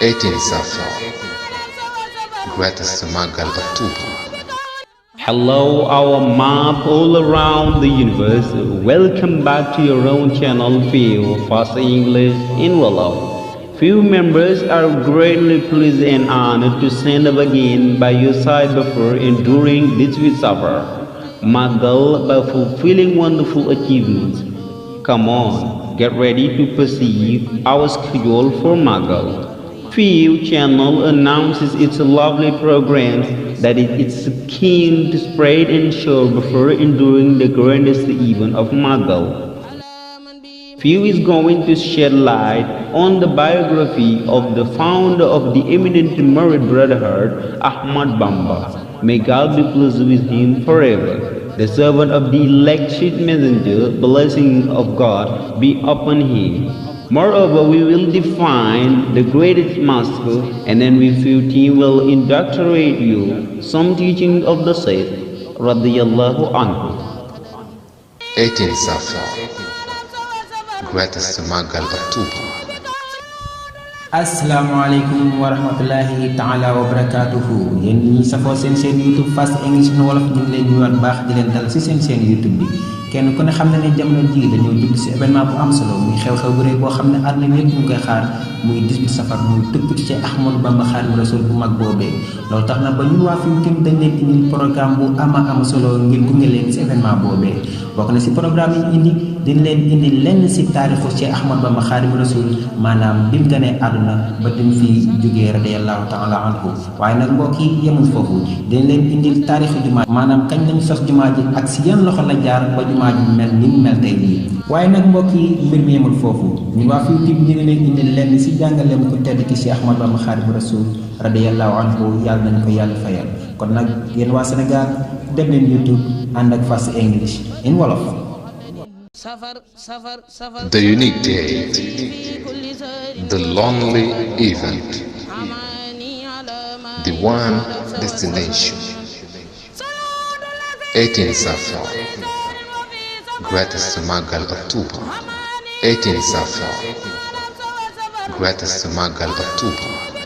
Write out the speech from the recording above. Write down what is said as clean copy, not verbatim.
18 Safar, greatest Magal of Tuba. Hello, our map all around the universe. Welcome back to your own channel, Feel Fast English in Wolof. Few members are greatly pleased and honored to stand up again by your side before and during this week's suffer. Magal by fulfilling wonderful achievements. Come on, get ready to perceive our schedule for Magal. Feel channel announces its lovely programs that it's keen to spread and show before and during the grandest event of Magal. Few is going to shed light on the biography of the founder of the eminent Murid Brotherhood, Ahmad Bamba. May God be pleased with him forever. The servant of the elected messenger, blessing of God be upon him. Moreover, we will define the greatest master, and then we few team will indoctrinate you some teaching of the Saint, radiyallahu anhu. 18 Safar, greatest Magal of Tuba. Assalamualaikum warahmatullahi taala wabarakatuhu. Yéen ñi safoo seen YouTube Fast English in Wolof ñu ngi leen nuyuwaat baax di leen dal ci seen YouTube bi. kenn ku ne xam na ne jamono ji dañoo jublu ci événement bu am solo muy xew-xew bu rëy boo xam ne àdduna bi yëpp ñu koy xaar muy 18 safar muy tukkiti ci Ahmadou Bamba Xaadimu Rasuul bu mag boobee. loolu tax na ba ñun waa Fil Team dañ leen indil programme bu am solo ngir gunge leen ci événement boobee. bokk na ci programme yi indi dañ leen indi lenn ci taarixu ci Ahmadou Bamba Xaadimu Rasuul maanaam bi mu gënee àdduna ba dim fi jógee radiyallahu taala anhu. waaye nag mbokk yi yemul foofu dañ leen indil taarixu jumaa maanaam kañ lañu sos jumaa ji ak ci yan loxo la jaar ba jumaa ji mel ni mu mel tey lii. waaye nag mbokk yi mbir mi yemul foofu ñu waa Fil Team ñu ngi leen indil lenn ci jàngaleem ku tedd ki ci Ahmadou Bamba Xaadimu Rasuul radiyallahu anhu. yàlla nañ ko yàlla fayal. kon nag yéen waa Sénégal dem leen YouTube ànd ak Fast English in Wolof. The unique date, the lonely event, the one destination. 18 Safar, greatest Magal of Tuba. 18 Safar, greatest Magal of Tuba.